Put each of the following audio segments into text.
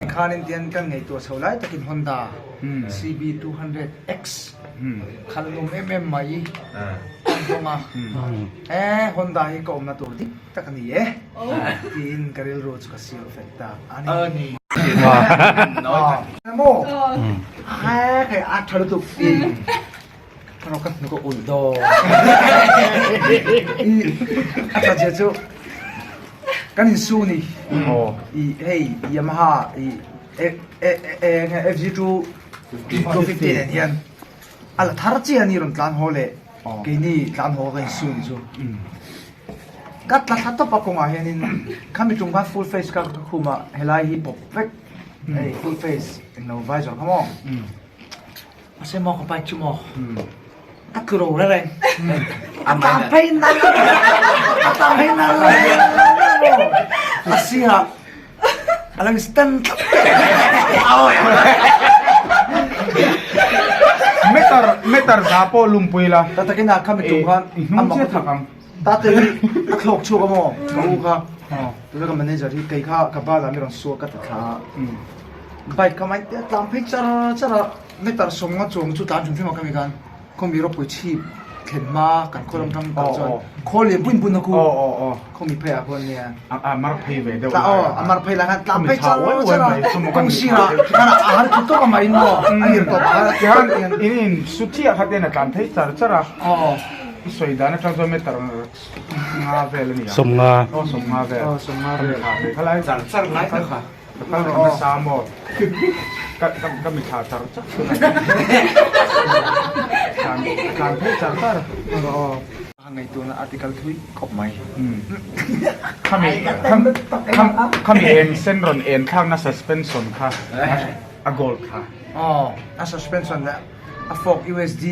Khanin tian kan ngaihtuah chho lai takin Honda CB 200 X khalh lum em em mai an hawng a, e Honda hi ka awmna tur dik tak a ni e tiin ka rilru chu ka siam fel ta a ni. Maw he hei a tha lutuk i ka hnuk a ulh dawn i a tha zia chu. Kan insu ni i hei Yamaha i FZ 250 nen hian a la thar chiah a ni rawn tlan haw leh keini tlan haw ka insu ni chu ka tla thla tawp a kawngah hianin khami tum khan full face ka khum a helai hi pawp vek hei full face englo visor kha maw. Mahse maw ka bike chu maw ka tlu ro reng reng a tang phei nal a tang phei nal maw a sirah a lo in stand tlat Meter meter za pawh lumpui la ta takin a khami tum khan i hnung chiah thak ang ta te hi a thlawk chhuak a maw ka u kha tuna ka manager hi kei kha ka bal ah mi rawn suak ka ti thla a bike kha mai te a tlang phei char char a. Meter sawmnga chuang chu tlan hrim hrim a khami khan khawmi ropui chhip thlen hma kan khaw lam tang kal chuan khaw lian pui pun a khu khawmi phei ah khuan nia a mar phei ve deuh lai a mar phei lai khan tlan phei char char a kawng sir ah khan a har thut tawp a mah in maw a ir tawp a khan in in su chiah kha ten a tlan phei char char a i sawi dan atang chuan meter nga vel a ni a sawmnga aw sawmnga vel aw sawmnga vel khalai char char lai kha Ka kal reng nasa maw? Ka ka mitthla char char chu a ni. Tlan tlan phei char char. Aw. A ngaihtuahna article thui khawp mai. Khami khami eng sen rawn en thlakna suspension kha a gold kha. Aw a suspension leh A fork USD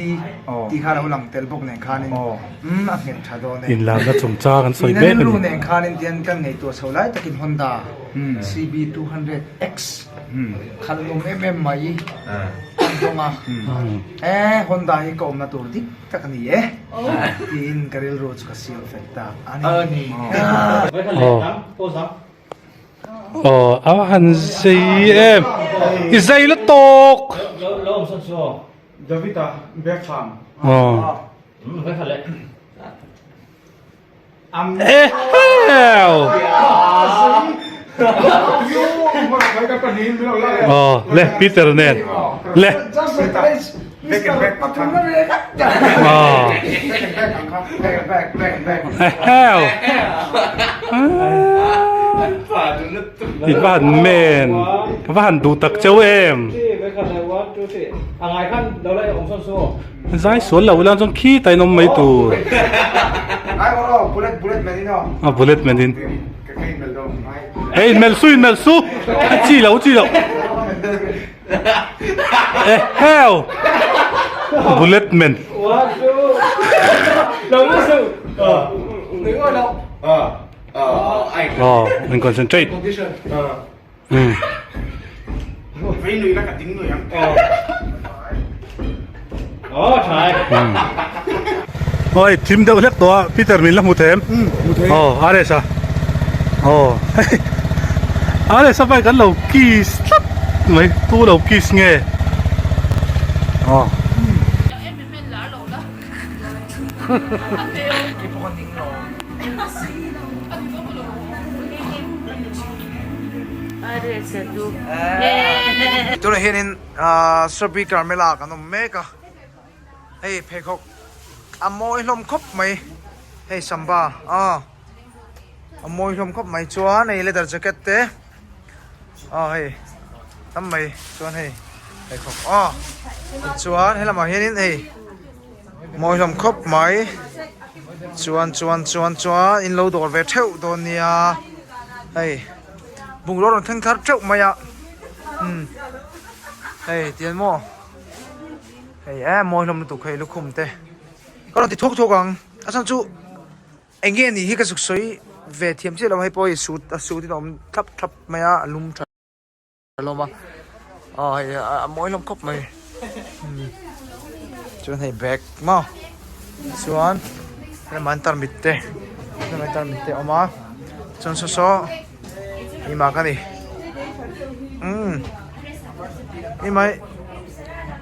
tih kha a lo lang tel bawk nen khanin umm a nghet tha dawn e. Inlarna chungchang an sawi mek a ni. Ina rilru nen khanin tian kan ngaihtuah chho lai takin Honda CB 200 X khalh lum em em mai an hawng a, e Honda hi ka awmna tur dik tak a ni e tiin ka rilru chu ka siam fel ta a ni. Aw a han zei em i zei la tawk Davida Beckham aw eheu aw le Peter nen le aw eheu I va han men ka va han duh tak cheu em zai sual lo ila chuan khi ta in awm mai tur a bullet man in hei in melh su in melh su a chi lo chi lo Eheu! Bullet man. Oh, and concentrate. Oi, thim deuh hlek tawh a, Peter min la hmu them. Oh, RS a. Oh. RS a bike an lo kiss tlat mai, tu lo kiss nge. Oh. Tunah hianin Srabi Carmela kan awm mek a. Hei pheikhawk a mawi hlawm khawp mai hei samba aw a mawi hlawm khawp mai chuan hei leather jacket te aw hei tam mai chuan hei pheikhawk aw tichuan helamah hianin hei mawi hlawm khawp mai chuan chuan chuan chuan in lo dawr ve theuh dawn nia hei bungraw rawn thleng thar theuh mai a umm hei tian maw. Hei e mawi hlawm lutuk hei lukhum te ka rawn ti thuak thuak ang a chhan chu eng nge nih hi ka zuk sawi ve thiam chiah lo hei pawh hei suit a suit in a awm thlap thlap mai a a lum tha hlawm a aw hei a mawi hlawm khawp mai chuan hei bag maw chuan lamah an tarmit te lamah an tarmit te a awm a chuan saw saw hei mah ka ni. Umm ni mai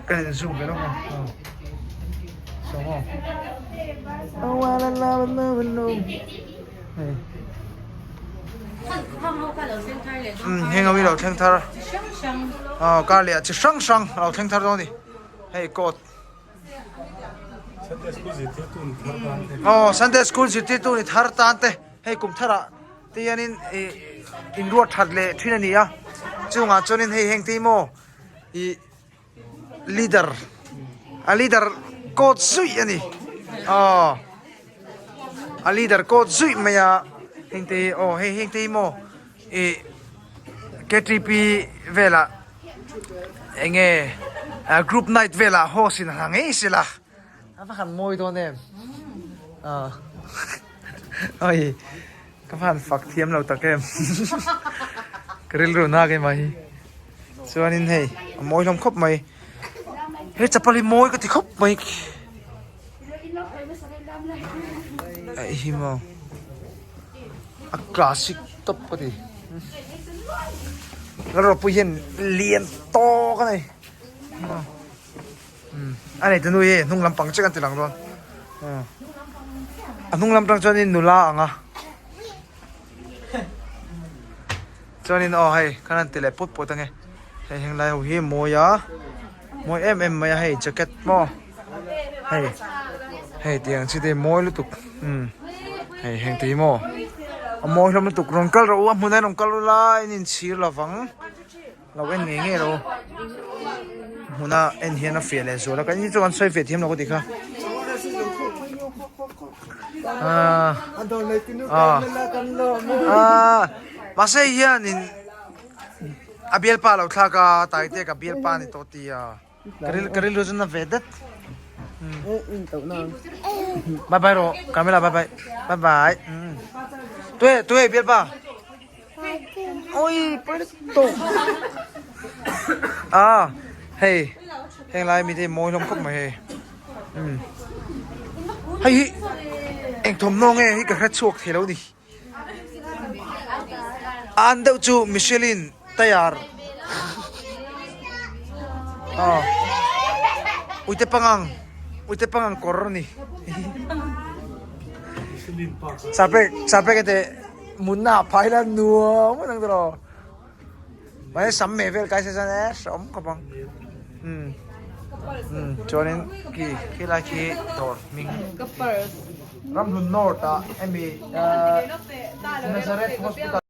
ka in zoom ve lawk a saw maw hei umm heng ho hi lo thleng thar aw kar leh ah chi hrang hrang a lo thleng thar dawn a ni hei coat. Aw Sunday school zirtirtu ni thar tan te hei kum tharah te hianin ih inruat that leh thin a ni a chungah chuanin hei heng te hi maw ih leader a leader coat zuih a ni aw a leader coat zuih mai a heng te hi aw hei heng te hi maw ih K T P velah. Enge group night velah host in ha ngei sela a va han mawi dawn em oi ka va han fak thiam lo tak em ka rilru na keimah hi chuanin hei a mawi hlawm khawp mai he chapal hi mawi ka ti khawp mai hei hi maw a classic tawp ka ti. Lalropui hian lian tawk a nei a nei tunu hi hnung lampang chiah kan ti lang dawn a hnung lam tang chuanin nula ang a chuanin aw hei khan an ti leh put put ange hei heng lai ho hi mawi a mawi em em mai a hei jacket maw hei hei tiang chi te mawi lutuk umm hei heng te hi maw a mawi hlawm lutuk rawn kal rawh u a hmun ah hian rawn kal ula in inchhir lovang lo en ngei ngei rawh u hmuna en hian a fiah leh zual a kan in chu kan sawi fiah thiam lo ka tih kha ah ah ah mahse hianin a bialpa lo thlak a taite ka bialpa a ni tawh tia. Ka ril ka rilru chu na ve det. Bye bye ro Carmela bye bye. Bye bye. Tuê tuê bial pa. Oi poi to. À hei heng lai mi te mawi hlawm khawp mai hei. Hei hi eng thawmhnaw nge hi ka hre chhuak thei lo ni. An deuh chu Michelin tayar aw uite pangang uite pangang kawr a ni chapek chapek te munna phai la nuam ngawt ang tiraw mahse sam meh vel kai se chuan e hrehawm khawp ang umm umm chuanin khi khilai khi dawr hming Ramhlun North ah hemi ahh Nazareth Hospital.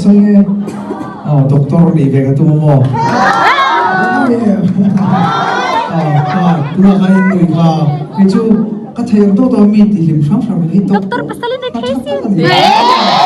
sawi nge? Aw doctor nih ve ka tum a maw? Aw kha tunah khan in nui kha kei chu ka thei ang tawh tawh a mi tihlim hram hram hi doctor pasal in a thei sin.